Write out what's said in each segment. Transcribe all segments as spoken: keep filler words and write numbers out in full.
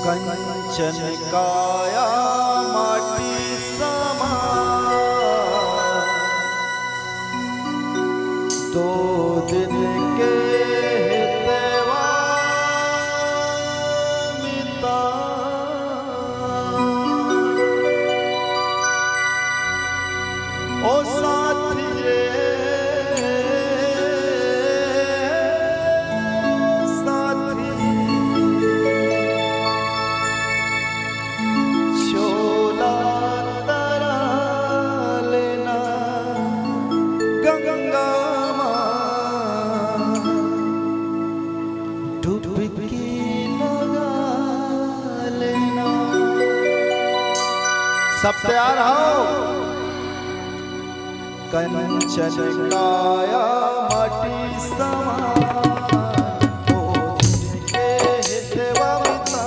कंचन काया माटी समा, दो दिन के तेवा मिता। ओ साथी रे, साथी, छोला तरा लेना गंगा माँ। डुबकी लगा लेना। सब तैयार हो? कंचन काया माटी समान, ओ दिन के हेतवा मिता।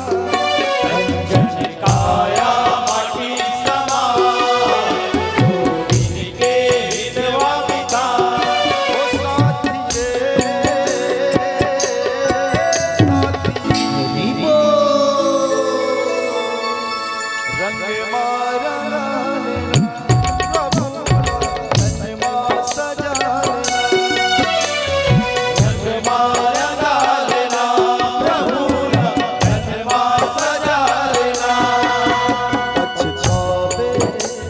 कंचन काया माटी समान, ओ दिन के हितवा मिता। ओ साथी रे, साथी। हरि बोल। रंग मा रंगा लेना, प्रभु ला तन मा सजा लेना। रंग मा रंगा लेना, प्रभु ला तन मा सजा लेना। पछतावे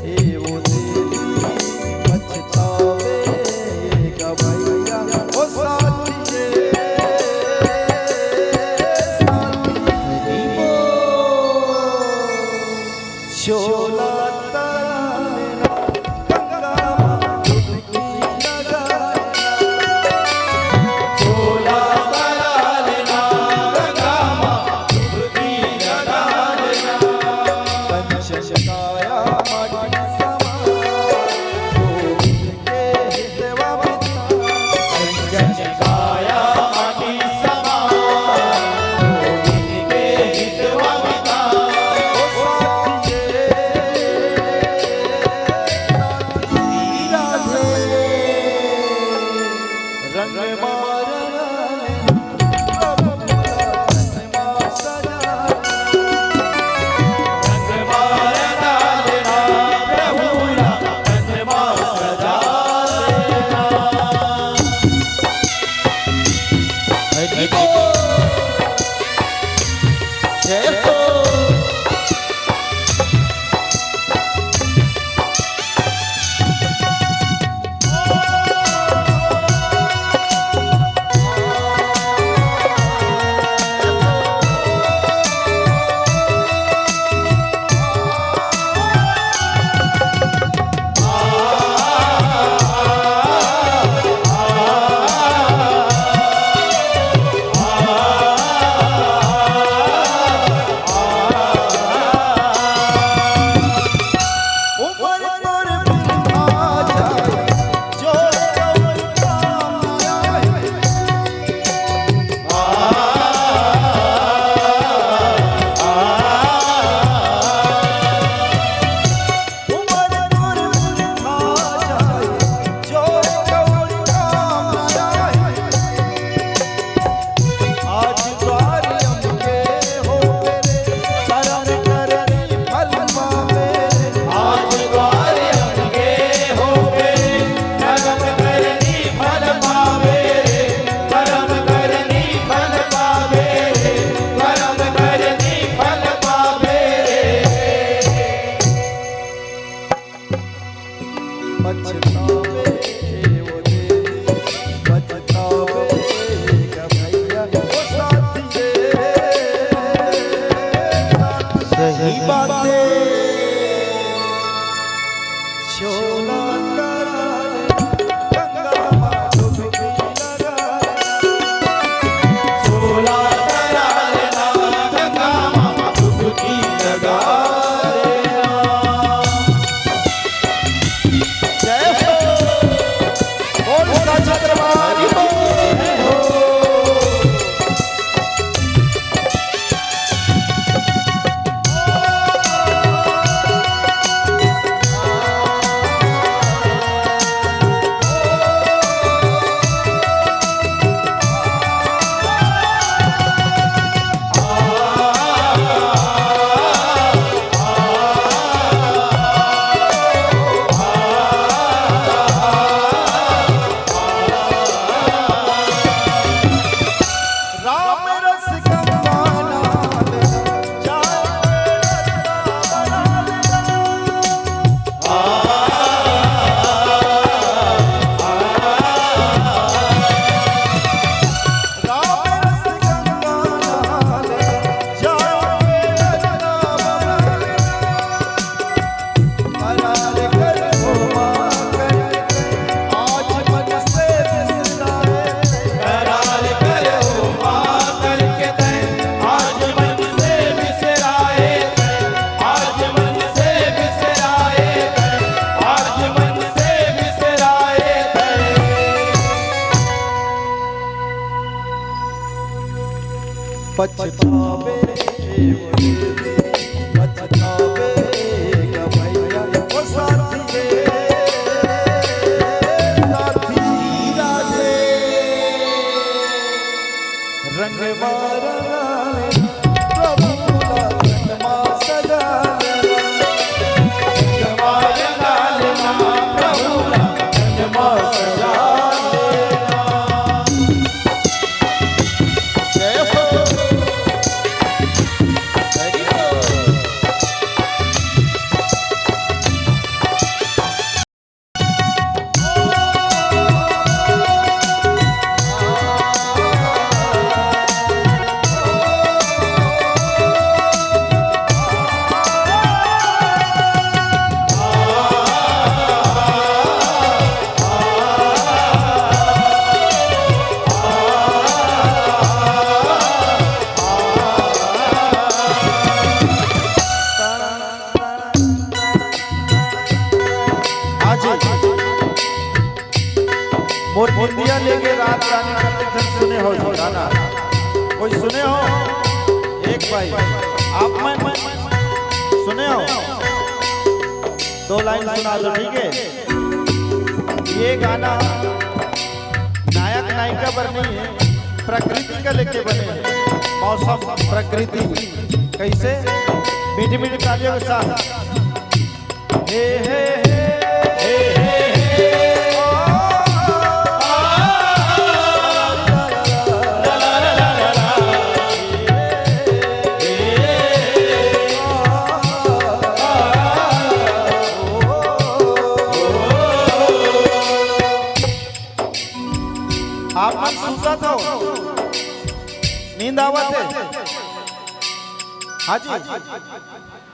ए ओ देवी, पछतावे ए गवैया, ओ साथी रे, साथी। हरि बोल। छोला तरा लेना, गंगा माँ डुबकी लगा लेना। छोला तरा लेना, गंगा माँ डुबकी लगा लेना। कंचन काया माटी समान, ओ दिन के हितवा मिता। कंचन काया माटी समान, ओ दिन के हितवा मिता। ओ साथी रे, साथी। राधे। रंग मा रंगा लेना, प्रभु ला तन मा सजा लेना। रंग मा रंगा लेना, प्रभु ला तन मा सजा लेना। हरि बोल। जय हो। पछतावे ओ देवी, पछतावे गवैया, ओ साथी रे। सही बात है। छोला तरा लेना, गंगा माँ डुबकी लगा लेना। छोला तरा लेना, गंगा माँ डुबकी लगा लेना। जय हो। बोल साचा दरबार की हो। भाई, आप मन सुने हो, दो लाइन सुना दो, ठीक है? ये गाना नायक नायिका पर नहीं है, प्रकृति का लेके बने हैं। मौसम, प्रकृति, कैसे? मीठी मीठी तालियों के साथ। हे, हे, हे। आप मन सुतत हो, नींद आवत है? हाँ जी,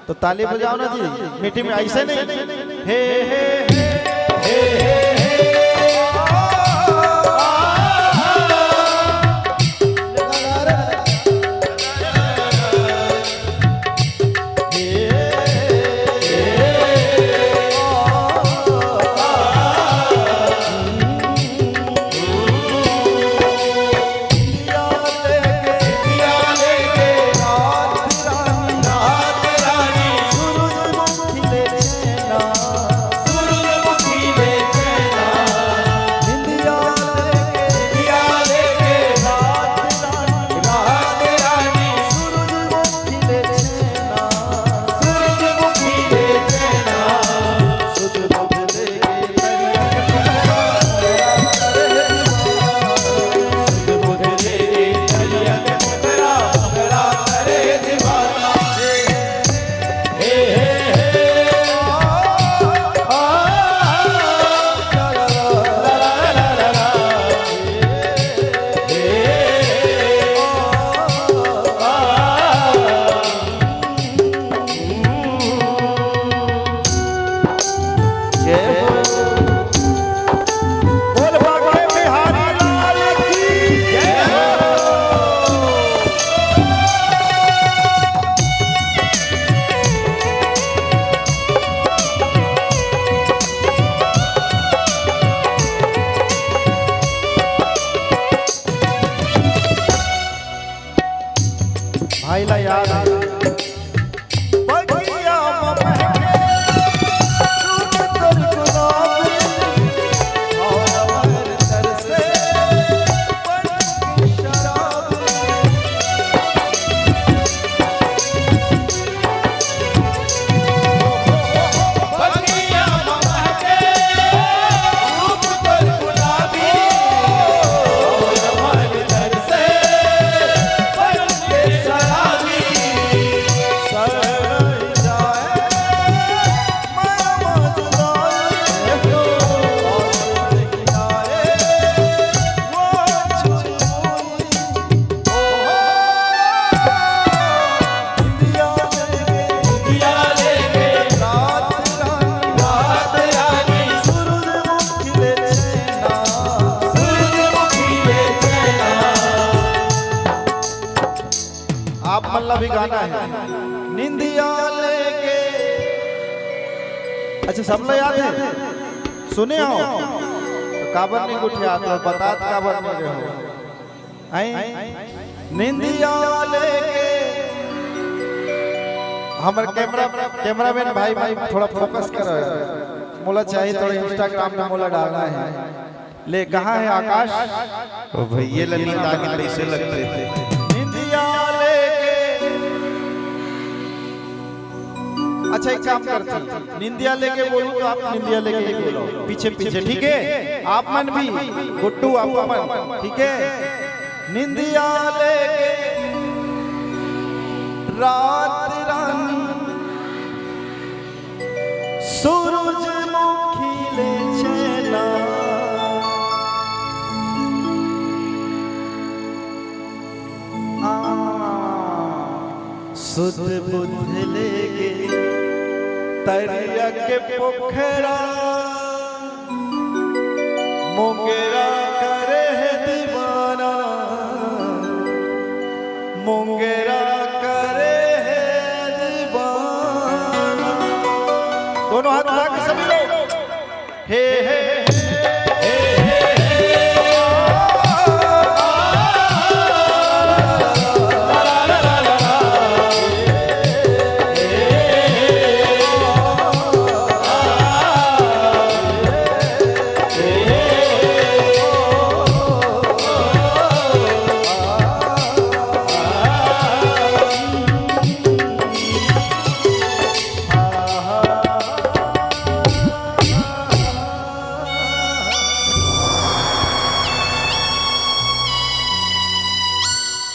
तो ताली बजाओ ना जी, मीठी में ऐसे नहीं। हे, हे, हे। भाई ला याद है। आप मन ला भी गाना है, निंदिया लेके। अच्छा, सब ला याद है? सुने हो? तो काबर नहीं गोठियात हो, बतात काबर नहीं रहे हो? आई? निंदिया लेके। हमर कैमरा, कैमरामैन भाई, भाई थोड़ा फोकस करो। मोला चाहिए थोड़ा Instagram में मोला डालना है। ले, कहाँ है आकाश? ओ भैया, ले नींद आ गई, कैसे लगते थे? निंदिया लेके। अच्छा, एक काम करते हैं, निंदिया लेके बोलूं तो आप निंदिया लेके ही बोलो, पीछे पीछे, ठीक है? आप मन भी, गुड्डू, आप मन, ठीक है? निंदिया लेके रात रानी सूरजमुखी ले चैना। आ, सुध बुध लेके तरिया के पोखरा, मुंगेरा करे है दीवाना, मुंगेरा करे है दीवाना। दोनों हाथ उठा के सभी लोग, हे, हे,